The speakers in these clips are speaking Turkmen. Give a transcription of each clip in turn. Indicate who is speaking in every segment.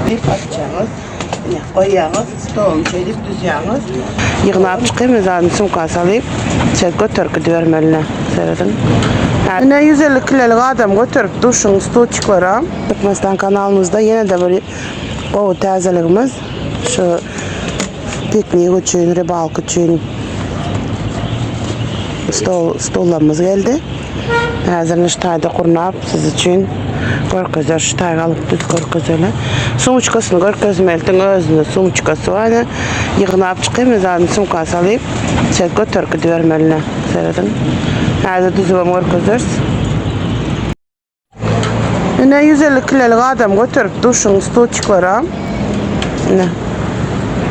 Speaker 1: Diýip açýaňyz. Ine, goýýaňyz, stoluny şeýdip düzýäňiz. Ýygnap çykyp, zadyny sumka salyp, şeýdip göterip gidibermeli. Serediň. Ine 150 kilolyk adam göterip duşuň stulçiklara. Türkmenistan kanalymyzda ýene-de bir gowy täzeligimiz şu piknik üçin, rybalka üçin stol stullarymyz geldi. Häzir şu taýda gurnap siz üçin görkezer şu taýga alyp düz görkezeli. Sumçkasyny görkezmelidiň özünde sumçkasy bar. Ýygnap çykyp zadyny sumka salyp şeýdip göterip gidibermeli. Serediň. Häzir düzübem görkezeris. Ine 150 kilolyk adam göterip duşuň stulçiklara. Ine.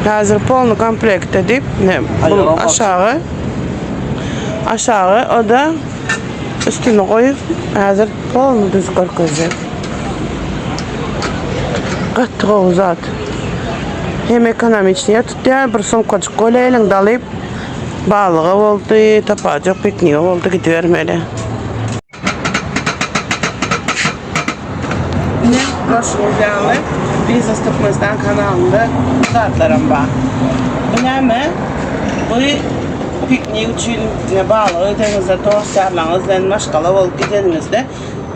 Speaker 1: Häzir polny komplekt edip, ine bu aşagy aşagy o da üstüni goýup, häzir polny düz görkezjek. Gaty gowy zat. Hem ekonomiçniýe tutýar, bir sumkajyk goýla eliňde alyp, balyga boldy, tapajak piknige boldy gidibermeli. Ine, görşüňiz ýaly, Biznes Türkmenistan kanalynda bu zatlaram bar. Bu näme? Bu piknik üçin ine balyk edeňizde, dost-ýarlaryňyz bilen maşgala bolup gideniňizde,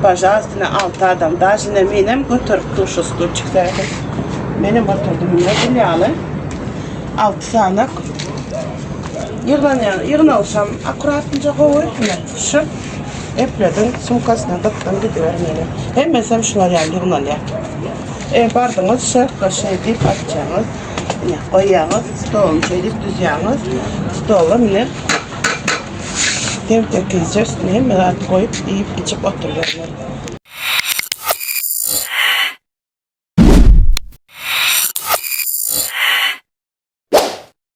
Speaker 1: pažalsta, ine alty adam, daže ine menem göterip dur şu stulçik serediň. Menem göterdim ine gül ýaly. Alty sanak. Ýygnanýan, ýygnalyşam akkuratynja gowy. Ine, şu eplediň, sumkasyna dykdyň gidibermeli. Hemmesem şular ýaly ýygnalýar. E, bardyňyz şertde şeý diýip açýaňyz. Ine, goýýaňyz, stoluny şeý diýip düzýäňiz. Stola mine tem tekizje üstüne hemme zat goýup, iýip-içip oturybermeli.